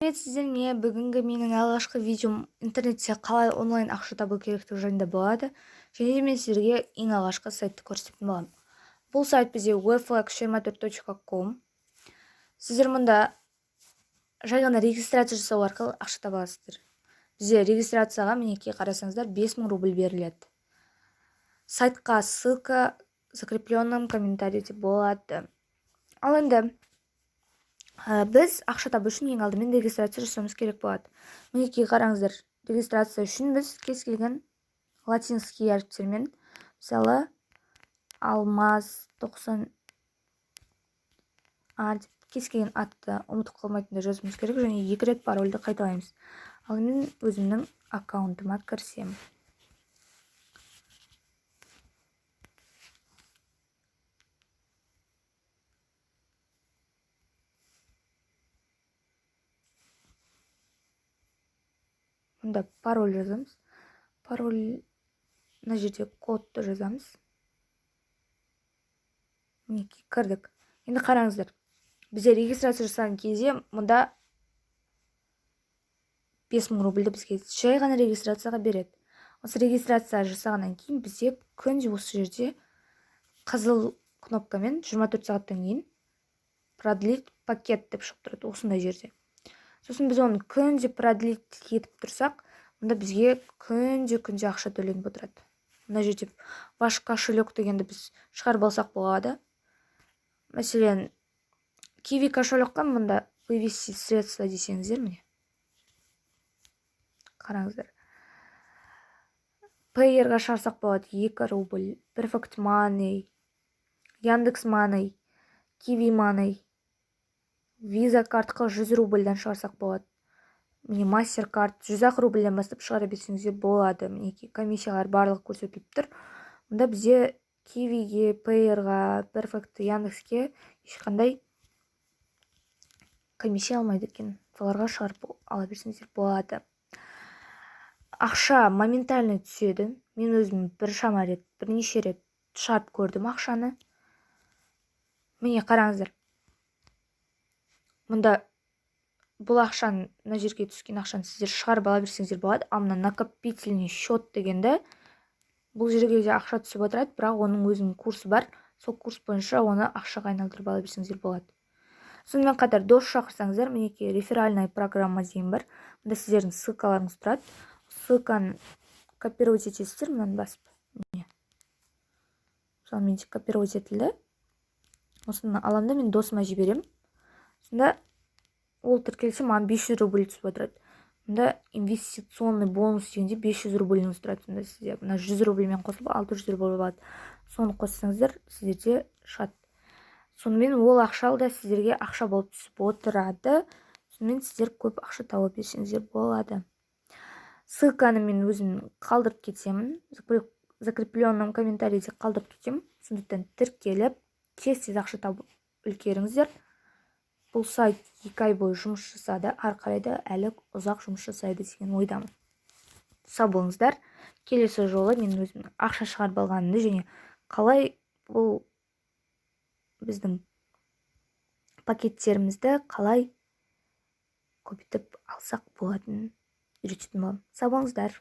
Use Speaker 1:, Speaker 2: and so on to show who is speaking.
Speaker 1: Сәлеметсіздер ме? Бүгінгі менің алғашқы видеом интернетте қалай онлайн ақша табу керектігі жайында болады. Және де мен сіздерге ең алғашқы сайтты көрсететін боламын. Бұл сайт бізде weflex24.com. Сіздер мұнда жай ғана регистрация жасау арқылы ақша таба аласыздар. Бізде регистрацияға, мінекей, қарасаңыздар, 5000 рубль беріледі. Сайтқа ссылка закрепленном комментарийде болады. Ал енді біз ақша табу үшін ең алдымен регистрация жасауымыз керек болады. Мінекей, қараңыздар, регистрация үшін біз кез келген латинский әріптермен, мысалы, Алмаз 90 а деп, кез келген атты ұмытып қалмайтындай жазуымыз керек және екі рет парольді қайталаймыз. Ал мен өзімнің аккаунтыма кірсем, мұнда пароль жазамыз. Пароль мына жерде, кодты жазамыз. Мінекей, кірдік. Енді қараңыздар, бізде регистрация жасаған кезде мұнда 5000 рубльді бізге жай ғана регистрацияға береді. Осы регистрация жасағаннан кейін бізде күнде осы жерде қызыл кнопкамен 24 сағаттан кейін «продлить пакет» деп шығып тұрады осындай жерде. Сосын біз оны күнде продлить етіп тұрсақ, мұнда бізге күнде күнде ақша төленіп отырады. Мына жерде «ваш кошелек» дегенді біз шығарып алсақ болады. Мәселен, Киви кошелекқа мұнда «вывести средства» десеңіздер, міне, қараңыздар, Payeer-ға шығарсақ болады 2 рубль, Perfect Money, Яндекс Money, Киви Money, Виза картқа 100 рубльдан шығарсақ болады. Міне, Мастеркард 100 ақ рубльден бастап шығара берсеңіздер болады. Мінекей, комиссиялар барлығы көрсетіліп тұр. Мұнда бізде Кивиге, Payeer-ға, Perfect, Яндекске ешқандай комиссия алмайды екен. Соларға шығарып ала берсеңіздер болады. Ақша моментально түседі. Мен өзім біршама рет, бірнеше рет шығарып көрдім ақшаны. Міне, қараңыздар, мұнда бұл ақшаны, мына жерге түскен ақшаны сіздер шығарып ала берсеңіздер болады. Ал мына «накопительный счет» дегенді, бұл жерге де ақша түсіп отырады, бірақ оның өзінің курсы бар. Сол курс бойынша оны ақшаға айналдырып ала берсеңіздер болады. Сонымен қатар дос шақырсаңыздар, мінекей, «реферальная программа» деген бар. Мұнда сіздердің ссылкаларыңыз тұрады. Ссылканы копировать етесіздер мынаны басып. Міне, мысалы, менде копировать етілді. Осыны аламын да, мен досыма жіберемін. Сонда ол тіркелсе, маған 500 рубль түсіп отырады. Мұнда «инвестиционный бонус» дегенде 500 рубльіңіз тұрады. Сонда сізде мына 100 рубльмен қосылып 600 рубль болады. Соны қоссаңыздар, сіздерде шығады. Сонымен ол ақша да сіздерге ақша болып түсіп отырады. Сонымен сіздер көп ақша тауып берсеңіздер болады. Ссылканы мен өзім қалдырып кетемін, закрепленном комментарийде қалдырып кетемін. Сондықтан тіркеліп, тез тез ақша тауып үлгеріңіздер. Бұл сайт 2 ай бойы жұмыс жасады, ары қарай да әлі ұзақ жұмыс жасайды деген ойдамын. Сау болыңыздар! Келесі жолы мен өзімнің ақша шығарып алғанымды және қалай бұл біздің пакеттерімізді қалай көбейтіп алсақ болатынын үйрететін боламын. Сау болыңыздар!